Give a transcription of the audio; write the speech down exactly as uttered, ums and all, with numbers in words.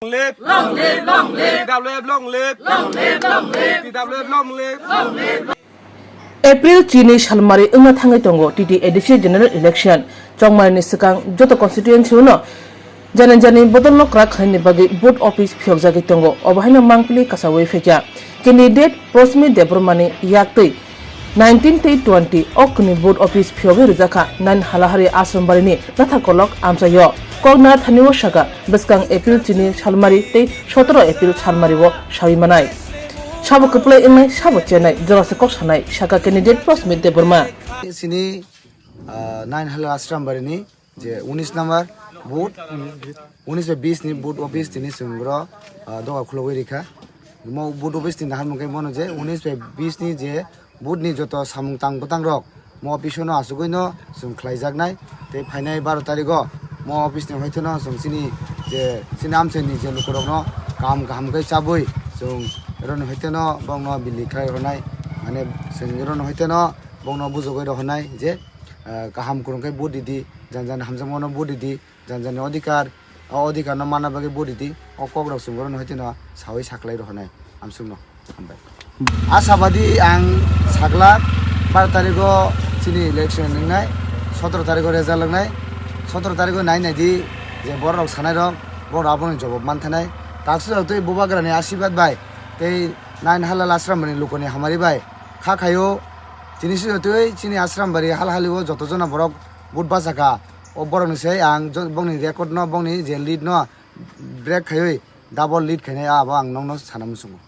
Long live! Long live! Long live! T W F long live! Long live! Long live! T W F long live! Long live! April chini salmari wngna thangwi tongo T T A D C general election. Chongmani swkang joto constituency-o no jani jani bodolno kwrak khlaini bagwi vote office phiyokjagwi tongo. Obo haino mangpili kasawi phaikha. Candidate Prosmi Debbarmani yaktwi nineteen tei twenty o kwnwi vote office phiyogwi rwjakha nine Halahari Ashrambarini Nathakolok amchaio. Kokna thani o saka bwskang April chini salmari tei sotoro April salmari o sawi manai. Sabo kwplai wngnai, sabo chenai, jorase kok sanai, saka candidate Prosmi Debbarma. Sini, ah, nine Halahari Ashrambarini je unis number booth, unis bai bis ni booth office tini chwng boro, ah, doga khulogwi rikha. Mo booth office tini naharmung khe bono je unis bai bis ni je booth ni joto samung tang bwtang rok mo office no asugwi no chwng khlaijaknai. Tei phainai baro tarikh o mo office ni hoite no chwng chini je chini amchaini je lukurok no kaham kaham khe chabwi chwng roni hoite no bongno bili khlai rwnai, mane chwng roni hoite no bongno bujogwi rohornai je, ah, kaham kwrwng khe vote ridi, jani jani hamjakmano vote ridi, jani jani odhikar, o odhikar no manna bagwi vote ridi, o kok rok chwng borok no hoite no sawi saklai rohornai amsuk no. Hambai. Asabadi ang saklak bar tarikh o chini election wngnai, sotoro tarikh o result wngnai, sotoro tarikh o nai nai di je borok rok sanai rok, borok rok aboni jawab man thanai. Taksu rok tei bubagra ni asirwad bai tei nine Halahari Ashram ni luku ni hamari bai kha khaio. Tini swi twi chini Ashram bari hal hali o joto jona borok vote bachakha. O borok ni sai ang jo-, bongni record no, bongni je lead no break khaiwi double lead khainai, abo ang nokno sana muchungo.